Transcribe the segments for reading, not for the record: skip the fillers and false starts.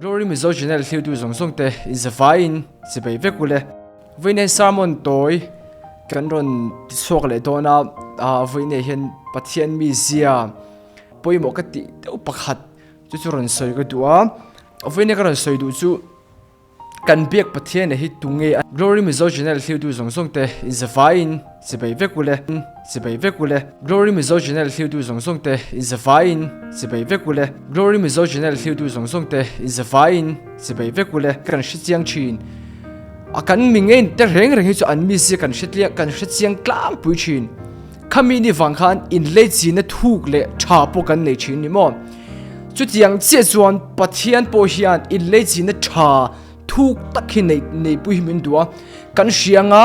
Glory Mizo Channel thliutu zawng zawng te inzavaiin chibei vek ule. Vawiin sermon tawi kan rawn tichhuak leh dawn a, vawiin hian Pathian mizia pawimawh ka tih deuh pakhat chu chu rawn sawi ka duh a. Vawiin ka rawn sawi duh chu Kan biak Pathian hi tunge a Glory Mizo Channel thliutu zawng zawng te inzavaiin chibei vek ule chibei vek ule Glory Mizo Channel thliutu zawng zawng te inzavaiin chibei vek ule Glory Mizo Channel thliutu zawng zawng te inzavaiin chibei vek ule kan hre chiang thin a kan mi ngei te reng reng hi chu an mizia kan hre tliang kan hre chiang tlangpui thin khami ni vang khan inleichina thuk leh tha pawh kan nei thin ni maw. Chutiang chiah chuan Pathian pawh hian inleichina tha thuk tak hi nei neipui hi min duh a. Kan hria anga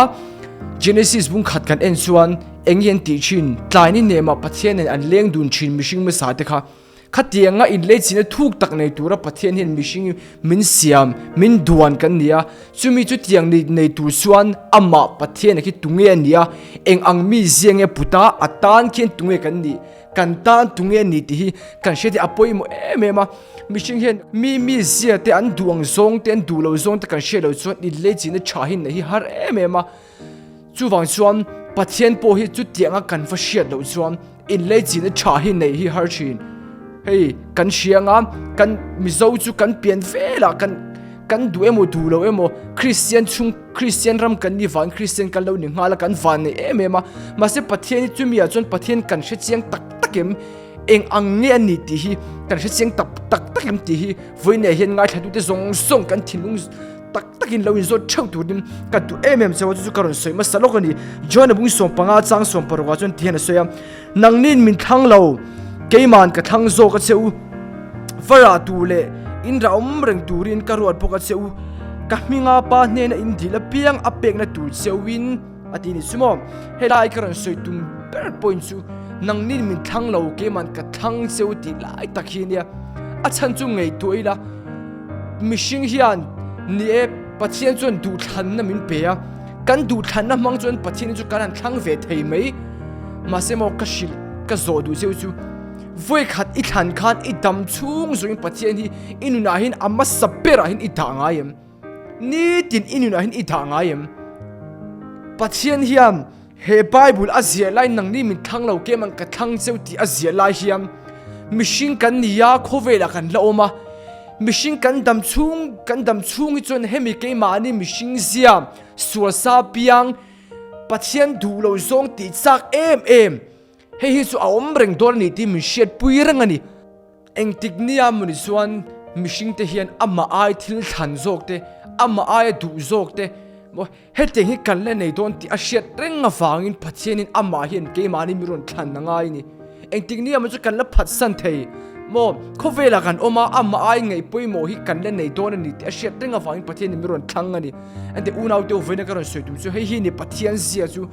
Genesis bung khat kan en chuan eng hi an tih thin, tlai ni nemah Pathian nen an leng dun thin mihring hmasa te kha. Khatianga inleichina thuk tak nei tura Pathian hian mihring min siam, min duan kan ni a. Chumi chutiang nei nei tur chuan amah Pathian khi tunge a nia, eng ang mi zia nge puta a tan khian tunge kan nih. Kan tan tunge a ni tih hi kan hriat hi a pawimawh em em a, mihring hian mi mi zia te an duh ang zawng te an duh lo zawng te kan hriat loh chuan inleichihna tha hi neih hi har em em a, chuvang chuan Pathian pawh hi chutianga kan va hriat loh chuan inleichihna tha hi neih hi har thin. Hei kan hria anga kan Mizo chu kan pian velah kan kan duh emaw duh lo emaw Kristian chhung Kristian ram kan ni vang Kristian kan lo ni nghal a kan van nei em em a mahse Pathian hi chumi ah chuan Pathian kan hre chiang tak tak em eng ang nge a ni tih hi kan hre chiang tak tak tak em tih hi vawiinah hian ngaithlatute zawng zawng kan thinlung tak takin lo inzawt theuh turin ka duh em em cheu a chu chu ka rawn sawi hmasa lawk a ni John-a bung 15 chang 16 ah chuan ti hian a sawi a Nangnin min thlang lo, keiman ka thlang zawk a che u. Va rah tur leh in rah awm reng turin ka ruat bawk a che u. Ka hminga pa hnena in dil apiang a pekna tur che uin a ti ni chu maw? Helai ka rawn sawi tum ber point chu nangnin min thlang lo, keiman ka thlang che u tih lai tak hi a nia. A chhan chu ngaihtuah ila mihring hian ni e Pathian chuan duhthlanna min pe a. Kan duhthlanna hmang chuan Pathian chu kan han thlang ve thei mai. Mahse maw ka hrilh ka zawh duh zeuh chu vawikhat i thlan khan i dam chhung zawngin Pathian hi i nunah hian a hmasa berah hian i dah ngai em? Nitin i nunah hian i dah ngai em? Pathian hian he Bible a ziah lai nangni min thlang lo kem ang ka thlang cheu tih a ziah lai hian mihring kan ni a khawvelah kan la awm a mihring kan dam chhung kan dam chhung hi chuan hemi keimahni mihring zia sual sa piang Pathian duh lo zawng tih chak em em. Hei hi chu a awm reng dawn a ni tih min hriatpui reng a ni. Engtik nia mawni chuan mihring te hian amah ai thil thlan zawk te, amah aia duh zawk te, maw hetiang hi kan la nei dawn tih a hriat reng avangin Pathianin amah hian keimahni mi rawn thlan a ngai a ni. Engtik nia maw chu kan la phatsan thei maw? Khawvelah kan awm a, amah ai ngaih pawimawh hi kan la nei dawn a ni tih a hriat reng avangin Pathianin mi rawn thlang a ni. Ente unau te vawiina ka rawn sawi tum chu hei hi ni Pathian zia chu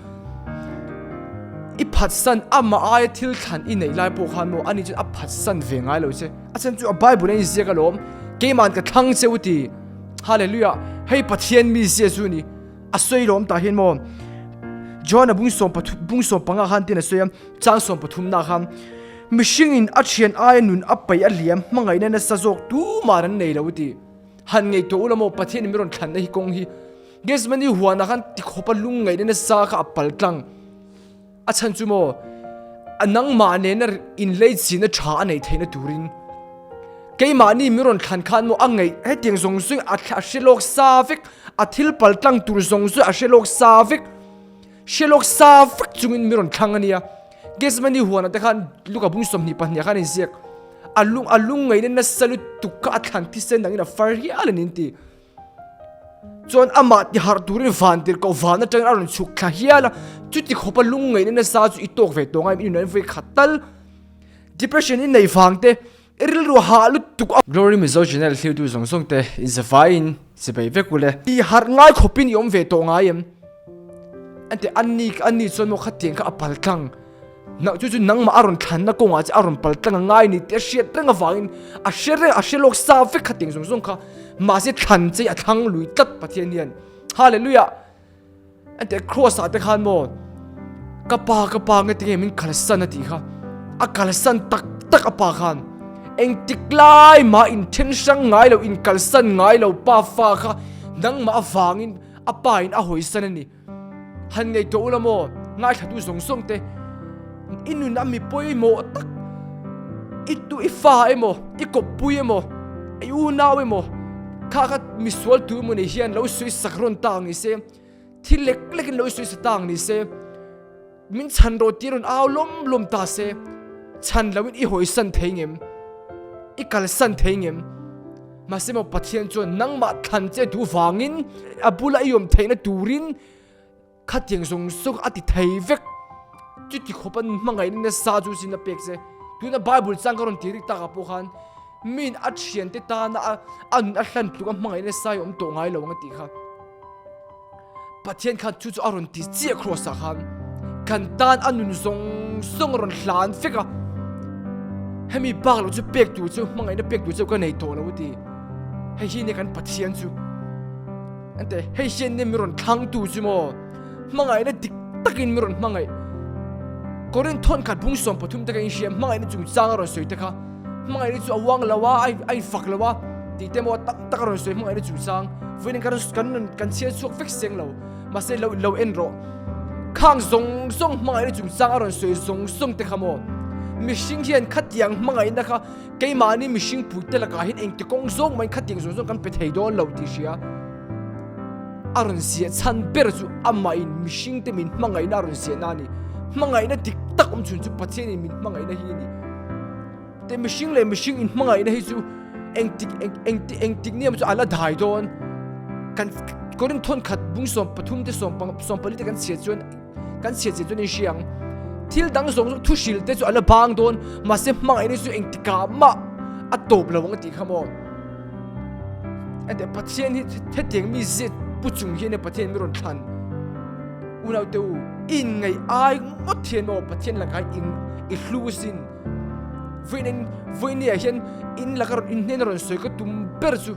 i phatsan amah aia thil thlan i neih lai pawh khan maw ani chuan a phatsan ve ngai lo che. A chhan chu a Bible a inziak alawm keiman ka thlang che u ti. Hallelujah hei Pathian mi zia chu ni. A sawi lawm tah hian maw John a bung sawm pathum bung sawm panga khan tin a sawi a chang sawm pathum na khan mihringin a thian aia nun a paih a hliam hmangaihna nasa zawk tumah an nei lo ti. Han ngaihtuah ula maw Pathian in mi rawn thlanna hi kawng hi Gethsemane huanah khan tikhawpa lung ngaihna nasa kha a pal tlang a chhan chu maw a nangmah nena inleichina tha a neih theihna turin keimahni mi rawn thlan khan maw a ngaih hetiang zawng zawng a hre lawk sa vek a thil pal tlang tur zawng zawng a hre lawk sa vek hre lawk sa vek chungin mi rawn thlang a nia Gethsemane huanah te khan Luka bung 22 khan a inziak A lung a lung ngaihna nasa lutuk kha a thlan thisen dangin a far hial a ni an ti. Chuan amah ti harh turin van tir koh van atangin a rawn chhuk thla hial a, chuti khawpa lung ngaihna nasa chu i tawk ve tawh ngai i nun vawi khat tal. Depression i nei vang te, i rilru hah lutuk a. Glory Mizo Channel thliutu zawng zawng te inzavaiin chibei vek ule. I harh ngai khawpin i awm ve tawh ngai em? An ti an ni an ni chuan maw khatiang kha a pal tlang. Nang chu chu nangmah a rawn thlanna kawngah che a rawn pal tlang a ngai ni tih a hriat reng avangin a hre reng a hre lawk sa vek kha tiang zawng zawng kha mahse thlan che a thlang lui tlat Pathian hian Hallelujah an tih cross ah te khan maw ka pa ka pa nge tinge min kalsan a tih kha a kalsan tak tak a pa khan. Engtik lai mah inthen hrang ngai lo, inkalsan ngai lo pa fa kha nangmah avangin a pa in a hawisan a ni. Han ngaihtuah ula maw, ngaithlatu zawng zawng te, i nun a mi pawimawh tak, i tu i fa emaw, i kawppui emaw, i unau emaw, kha kha misual tu emaw ni hian lo sawi sak rawn ta ang ni se, thil lek lek in lo sawi sa ta ang ni se, Min chhan rawh tih rawn au lawm lawm ta se, chhan loin i hawisan thei ngem? I kalsan thei ngem? Mahse maw Pathian chuan nangmah thlan che duh vangin a bula i awm theihna turin khatiang zawng zawng a ti thei vek. Chuti khawpa hmangaihna nasa chu sin a pek che. Tuna Bible chang ka rawn ti rik takah pawh khan min a thiante tana a nun a hlan tluk a hmangaihna nasa hi a awm tawh ngai lo ang a tih kha. Pathian khan chu chu a rawn ti chiah Kraws ah khan kan tan a nun zawng zawng a rawn hlan vek a, hemi bak lo chu pek tur chu hmangaihna pek tur chu ka nei tawh lo a ti. Hei hi nia kan Pathian chu ente hei hian nia mi rawn thlang tu chu maw hmangaihna dik takin mi rawn hmangaih Korinth thawnkhat bung 13 te ka inhria hmangaihna chungchang a rawn sawi te kha. Hmangaihna chu a uang lo a, a infak lo a tih te maw tam tak a rawn sawi hmangaihna chungchang vawiin kan kan kan chhiar chhuak vek seng lo mahse lo lo en rawh khang zawng zawng hmangaihna chungchang a rawn sawi zawng zawng te kha maw mihring hian khatiang hmangaihna kha keimahni mihring pui te lakah hian engti kawng zawng mahin khatiang zawng zawng kan pe thei dawn lo tih hria a rawn ziah chhan ber chu amahin mihring te min hmangaihna a rawn ziah na a ni hmangaihna dik tak awm chhun chu Pathianin min hmangaihna hi a ni. Te mihring leh mihring inhmangaihna hi chu engtik engtik engtik ni emaw chu a la dai dawn. Kan Korin thawn khat bung 13 te 14 te kan chhiat chuan kan chhiat chian chuan in hria ang. Thil dang zawng zawng thu hril te chu a la bang dawn mahse hmangaihna chu engtikah mah a tawp lo ang a tih kha maw. Ente Pathian hi hetiang mi zet pu chung hian Pathian mi rawn thlan. Unaute u inngaih ai ngawt hian maw Pathian lakah in i hlu sin. Vawiin vawinia hian in laka rawn in hnena rawn sawi ka tum ber chu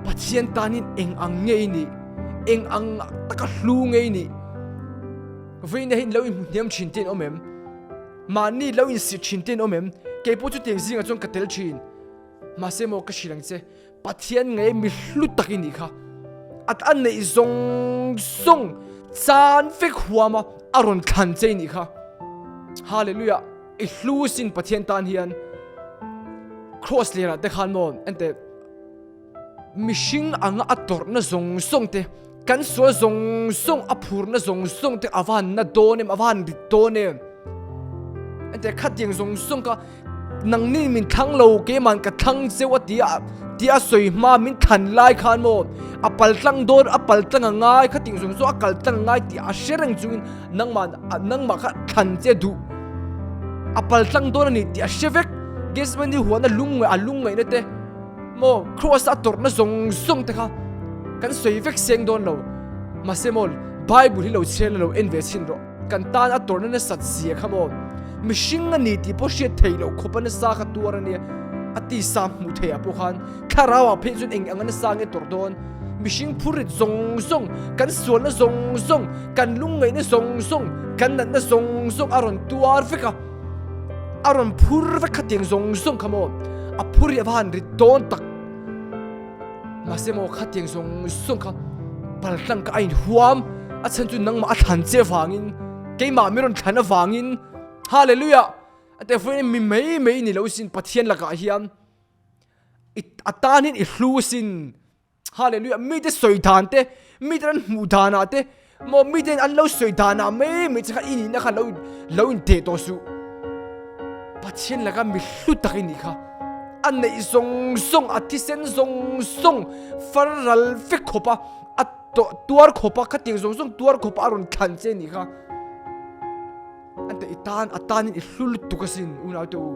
Pathian tanin eng ang nge i nih eng ang taka hlu nge i nih vawinia hian lo inhmu hniam thin te in awm em mahni lo insit thin te in awm em keipawh chutiang zingah chuan ka tel thin mahse maw ka hrilh ang che Pathian ngei mi hlu tak i nih kha. A a neih zawng zawng chan vek huam a a rawn thlan che i nih kha. Hallelujah! I hlu sin Pathian tan hian Cross lerah te khan maw ente mihring anga a tawrhna zawng zawng te Kan sual zawng zawng a phurna zawng zawng te a va han na dawn em, a va han rit dawn em. Ente khatiang zawng zawng ka nangni min thlang lo keiman ka thlang cheu a ti a ti a sawi hma min thlan lai khan maw a pal tlang dawn a pal tlang a ngai khatiang zawng zawng a kal tlang a ngai tih a hre reng chungin nangmah nangmah kha thlan che duh a pal tlang dawn a ni tih a hre vek Gethsemane huan a lung a lungngaihna te Maw Kraws a tawrhna zawng zawng te kha kan sawi vek seng dawn lo. Mahse maw Bible hi lo chhiar la lo en ve chhin rawh. Kan tan a tawrhna nasat zia kha maw mihring a ni tih pawh hriat theih loh khawpa nasa kha tuar a nia. A tisa hmuh theih ah pawh khan thlarau ah phei chuan eng anga nasa nge tawrh dawn. Mihring phurrit zawng zawng, kan sualna zawng zawng, kan lungngaihna zawng zawng, kan natna zawng zawng a rawn tuar vek a. A rawn phur vek khatiang zawng zawng kha maw a phur hi a va han rit dawn tak mahse maw khatiang zawng zawng kha paltlang ka a inhuam a chhan chu nangmah a thlan che vangin keimah mi rawn thlan avangin hallelujah a te vawiin mi mai mai ni lo sin Pathian lakah hian a tanin i hlu sin Hallelujah mite sawi dan te mite an hmuh danah te maw mite an lo sawi danah mai mai che kha i nihna kha lo lo in teh tawh suh Pathian laka mi hlu tak i nih kha a neih zawng zawng a thisen zawng zawng far ral vek khawp a a tuar khawp a khatiang zawng zawng tuar khawp a a rawn thlan che nih kha ante i tan a tanin i hlu lutuk asin unaute u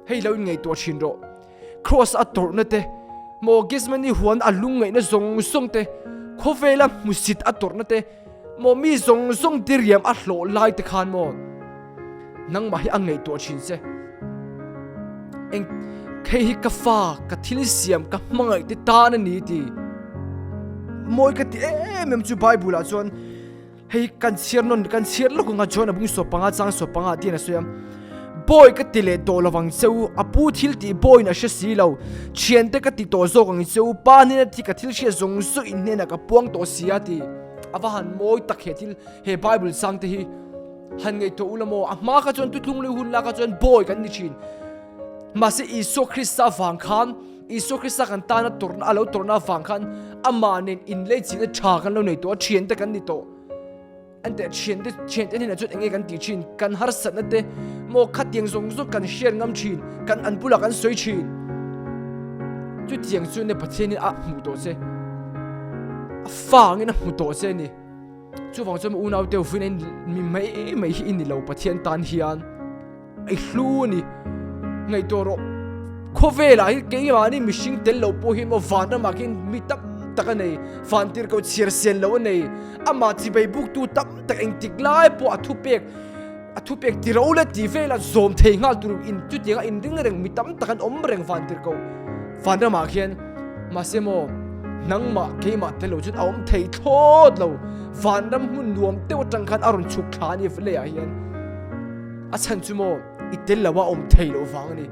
hei lo in ngaihtuah thin rawh Kraws a tawrhna te, maw Gethsemane huan a lungngaihna zawng zawng te, khawvela hmusit a tawrhna te, maw mi zawng zawng diriam a hlawh lai te khan maw nangmah hi a ngaihtuah thin che. Eng hei hi ka fa, ka thil siam, ka hmangaih te tan a ni ti. Mawi ka ti em em chu Bible ah chuan Hei kan chhiar nawn kan chhiar lawk anga John a bung sawp panga chang sawp panga tiin a sawi a. Bawi ka ti leh tawh lovang che u, a pu thil tih bawiin a hre si lo. Thiante ka ti tawh zawk ang che u, pa hnena thi ka thil hriat zawng zawng in hnenah ka puang tawh si a ti. A va han mawi tak he thil, he Bible chang te hi han ngaihtuah u la maw? A hma kha chuan tutlung lui hun lak ah chuan bawi kan ni thin. Mahse Isua Krista vang khan, Isua Krista kan tana tawrhna, a lo tawrhna avang khan amah nen inleichihna tha kan lo nei tawh a, thiante kan ni tawh. Enteh thiante thiante hnenah chuan enge kan tih thin, kan harsatna te maw khatiang zawng zawng kan share ngam thin, kan an bulah kan sawi thin. Chutiang chu ne Pathianin a hmuh tawh che, a fa angin a hmu tawh che a ni. Chuvang chuan unau te ufuin mi mai mai hi i ni lo Pathian tan hian. I hlu a ni. Ngaihtuah rawh. Khawvelah hi keimahni mihring tel lo pawh hi maw vanramah khian mi tam tak a nei. Vantirhkoh chhiar sian lo a nei. Amah chibei buktu tam tak engtik lai pawh a thupek a thupek ti ro le tih vela zawm thei nghal tur in chutianga inring reng mi tam tak an awm reng vantirhkoh vanramah khian. Mahse maw nangmah keimah tel lo chuan a awm thei thlawt lo. Vanram hmun nuam deuh atang khan a rawn chhuk thla a ni leiah hian. A chhan chu maw i tel lo a awm thei loh vang a ni.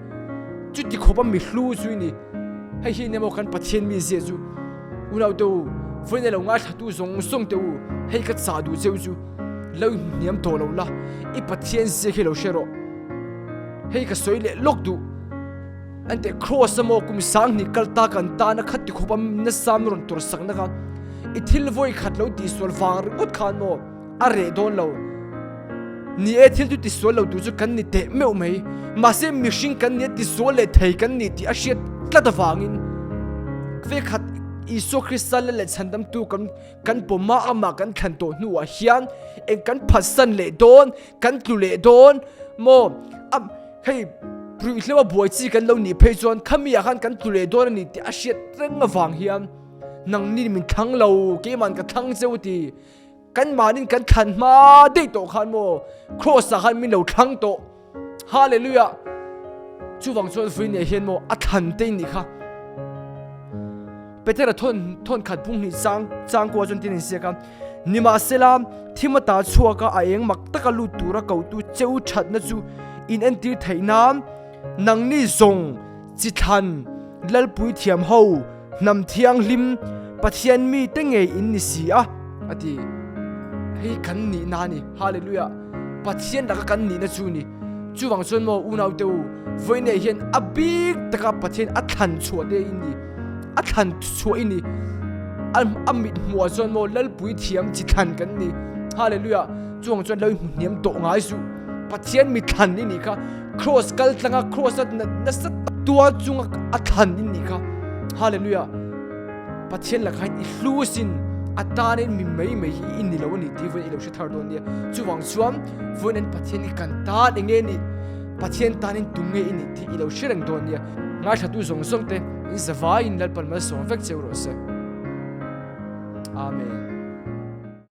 Chuti khawp a mi hlu chu i ni. Hei hi nia maw kan Pathian mi zia chu. Unau te u, vawiin lo ngaithlatu zawng zawng te u, hei ka chah duh cheu chu lo i hmuhniam tawh lo la, i Pathian zia khi lo hre rawh. Hei ka sawi leh lawk duh. Ante Kross a maw kum 2000 kal ta kan tana khat ti khawp a nasa min rawn tawrhsakna kha i thil vawi khat lo tihsual vang ringawt khan maw A reh dawn lo. Ni e, thil chu tisual lo tur chu kan ni teh meuh mai. Mahse, mihring kan nia tisual leh thei kan ni tih a hriat tlat avangin vekhat Isua Krista leh leh chhandamtu kan kan pawma amah kan thlan tawh hnuah hian eng kan phatsan leh dawn, kan tlu leh dawn maw? A hei ruihhlo a buai chi kan lo nih phei chuan khami ah khan kan tlu leh dawn a ni tih a hriat reng avang hian nangni min thlang lo, keiman ka thlang cheu ti. Kan mahnin kan thlan hma daih tawh khan maw Cross ah khan min lo thlang tawh. Hallelujah. Chuvang chuan vui nei hian maw a thlan te nih kha. Petera thon thon khat bung hnih chang chang kua chuan tin in siak a. Nimahsela thim ata chhuak a a eng mak taka lut tura kotu cheu thatna chu in entir theih nan nangni zawng chi thlan Lalpui thiam ho Hnam thianghlim Pathian mite ngei in ni si a, a ti. Hei kan nihna a ni. Hallelujah! Pathian laka kan nihna chu ni. Chuvang chuan maw unaute u, vawiinah hian a bik taka Pathian a thlan chhuah te in ni. A thlan chhuah i ni. A mit hmuhah chuan maw Lalpui thiam chi thlan kan ni. Hallelujah! Chuvang chuan lo hmu hniam tawh ngai suh. Pathian mi thlan i nih kha. Cross kal tlanga cross a nasa tuar chunga a thlan in nih kha. Hallelujah. Pathian lakah hian i hlu sin a tanin mi mai mai hi i ni lo a ni tih vawiin i lo hre thar dawn nia. Chuvang chuan vawiin an Pathian hi kan tan eng nge ni? Pathian tanin tu nge i nih tih i lo hre reng dawn nia. Ngaithlatu zawng zawng te in zavaiin Lalpan malsawm vek cheu rawh se. Amen.